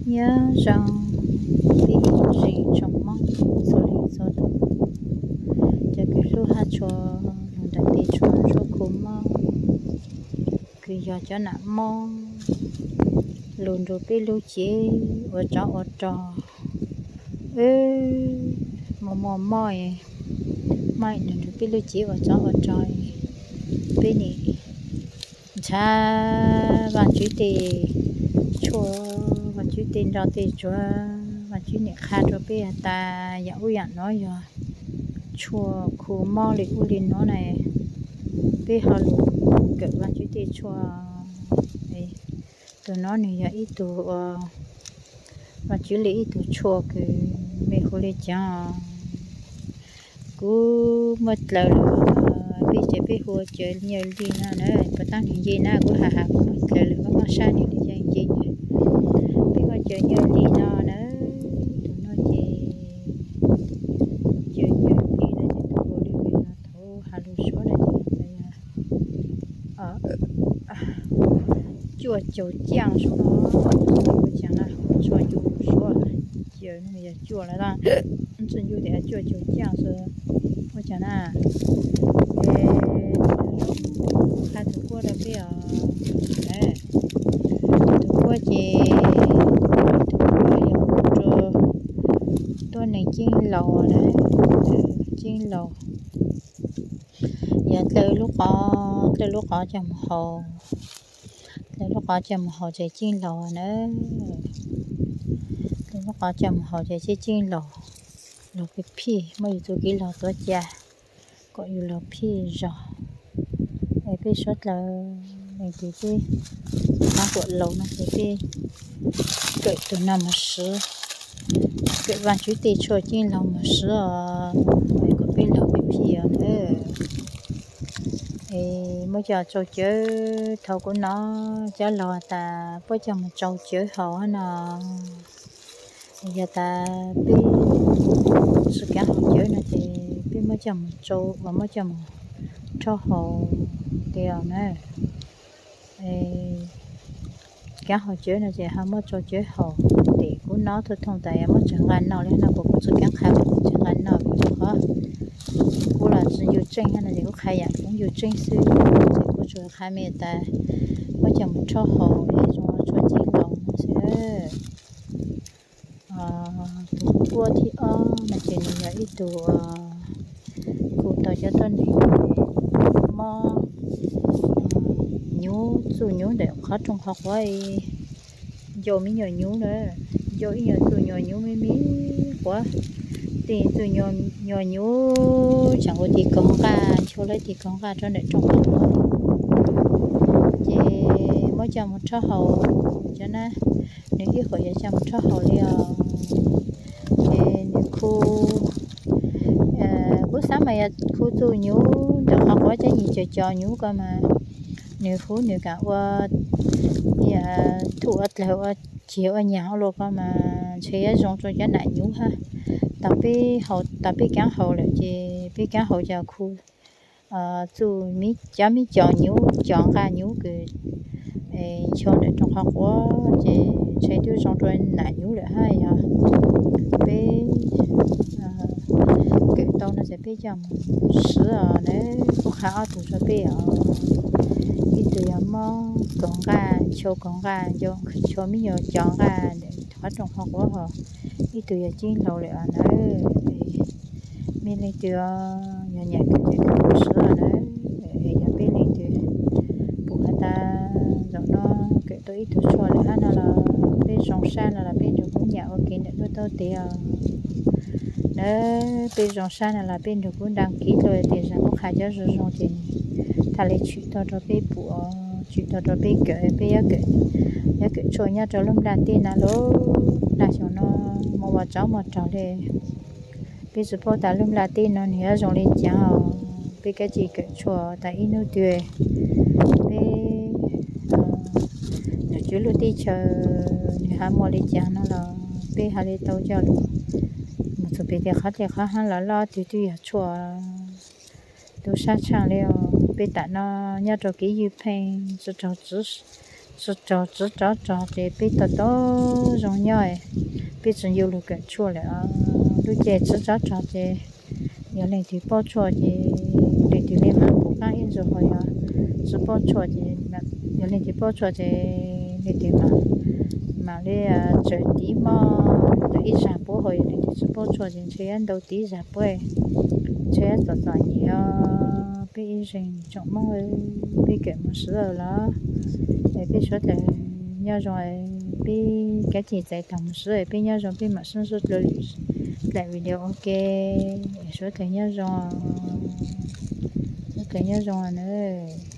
Nyob zoo peb ib tsoom Hmoob txhua leej txhua tus, cov kws hlub hab tshua, lug nram tej tshua ntsuab khu mob, kws yog cov nam mob lug nrug peb lub cev ua tsov ua rog, muaj muaj mob, mob lug nrug peb lub cev ua tsov ua rog, peb nim ntshav Vaajtswv tej tshuaj, Vaajtswv tej nroj tej tsuag, Vaajtswv nim qha rua peb has tas yaam ub yaam nuav yog tshuaj khu mob le ub le nuav na, peb ho lug kawm Vaajtswv tej tshuaj. Tug nuav nwg yog ib tug, Vaajtswv le ib tug tshuaj kws mej hu le caag, kuv muaj dlaws lawm, peb ces peb hu ua Cawv Nyaw Lig no na, puas taab nwg nce na, kuv has has kuv muaj dlaws lawm, mob sab nwg le caag nce. Peb hu ua Cawv Nyaw Lig no na, tug nuav ces Cawv Nyaw Lig no ces tug hu le no thaum has lug Suav no ces cuaj caug caaj sub no, ua caag na, tshuaj ncu Suav, Cawv no yog cuaj lawm, tshuaj ncu tes cuaj caug caaj xwb, ua caag na. Qha tug kuab rua peb os. Tug kuab ces, tug kuab yog rua tuab neeg ceeb laus na, ceeb laus, yog dlawb lub qov, dlawb lub qov coj moog haus, dlawb lub qov coj moog haus ces ceeb laus na, dlawb lub qov coj moog haus ces ceeb, ceeb laus, laug phij phij, muab yug txuj kev laug tuav ca kom yug laug phij zog. Es peb suav dlawg leej twg peb, qhov kuam laus no ces peb kawm tug no moog swv, kawm Vaajtswv tej tshuaj ceeb laug moog swv os, kom peb laug phij phij os na. Es muab coj tsau cawv, thaum kuv nov cov laug has tas puab coj moog tsau cawv haus no, yog tas peb tsi kaav haus cawv no ces peb muab coj moog tsau, uas muab coj moog rhaub haus tes os na. Kaav haus cawv no ces ho muab tsau cawv haus. Tes kuv nov thooj thooj tas yog muab tseem nqaa noj le no, kuv tsi kaav qha kuv tseem nqaa noj vim rua qhov kuv los tsi ncu tseej no ces kuv qha yaam kuv ncu tseej xwb, ces kuv tsuas qha mej tas muab coj moog rhaub haus es zoo tshuaj ceeb laus no xwb. Tug kuab thib ob no ces nws yog ib tug khu tau cov tuab neeg mob nyuv, txuj nyuv ntawm qhov rooj qhov quav, ncau me nyuam nyuv na, ncau ib nyuam txuj nyuam nyuv me me quav, tej txuj nyuam nyuv tseem ua tig kaug nqaj, nchuav lawv tig kaug nqaj rua ntawm rooj qhov quav. Ces muab coj moog rhaub haus, cov na, nws ib huam yuav coj moog rhaub haus li os. Ces nws khu, kuv xaav mas yog khu txuj nyuv ntawm qhov quav cov nyuj cov cov nyuv ko mas nws huv nws kaam ua thuj ua dlawg ua cig ua nyaag ua luaj ko mas ntshe yuav zoo rua cov nam nyuv hab. Tau peb haus, tau peb kaav haus lawm ces peb kaav haus cov khu txuj, cov me cov nyuv, cov nqaj nyuv kws nchuav ntawm rooj qhov quav ces ntshe twb zoo rua nam nyuv lawm hab. Yog peb kawm tau no ces peb coj moog swv os na. Kuv qha ob tug rua peb os. Ib tug yog mob kaug nqaj, nchuav kaug nqaj, nchuav me nyuam cov nqaj ntawm qhov rooj qhov quav hos. Ib tug yog ceeb laus lawm os na. Mej leej twg yog nyam kawm ces kawm moog swv os na. Yog peb leej twg pum has tas zaum no kawm tau ib tug tshuaj lawm hab no los peb zoo sab no los peb nrug kuv nyam ua ke ntawm duab taub tes os. Na, peb zoo sab no los peb nrug kuv đăng ký dlua, tes zag kuv qha cov zoo zoo ces thaaj le tshwm tog rua peb pum, tshwm tog rua peb kawm, peb yuav kawm, yuav kawm tshuaj nyob rua lub nplaj teb no lauj. Nplaj xyoo no moog ua tsov muaj rog le. Peb tsi paub tas lub nplaj teb no nwg yuav zoo le caag os. Peb kav tsij kawm tshuaj tas ib hnub twg peb num tswv lub teb chaws nwg has muaj le caag no los peb has le tau coj lug moog txug pem tej qhov tej qhov hab los loj twg twb yog tshuaj tub sab tshaaj le os. Peb tam no nyob rua kev ywj pheej tsi raug tsi Tsov rog, tsov rog ces peb tau tau zoo nyob, peb tsis yuav luag kawm tshuaj lawm. Lub caij tsov rog ces yog leej twg poj tshuaj ces leej twg li mam pum qaab ib zaug, ho yog tsis poj tshuaj ces, yog leej twg poj tshuaj ces leej twg mam, mam li tsawv tiv mog, tawm ib zag puab, ho yog leej twg tsis poj tshuaj ces ntshe yuav ntau tiv zag puab, ntshe yuav txom txom nyem os. Peb ib zeej tsoom Moob, peb kawm mus swv lawm los, peb suav dlawg nyob zoo, peb kav cim txais tau mus swv, peb nyob zoo, peb mam sib ntsib dlua lwm daim video ua ke, suav dlawg nyob zoo, suav dlawg nyob zoo nawb.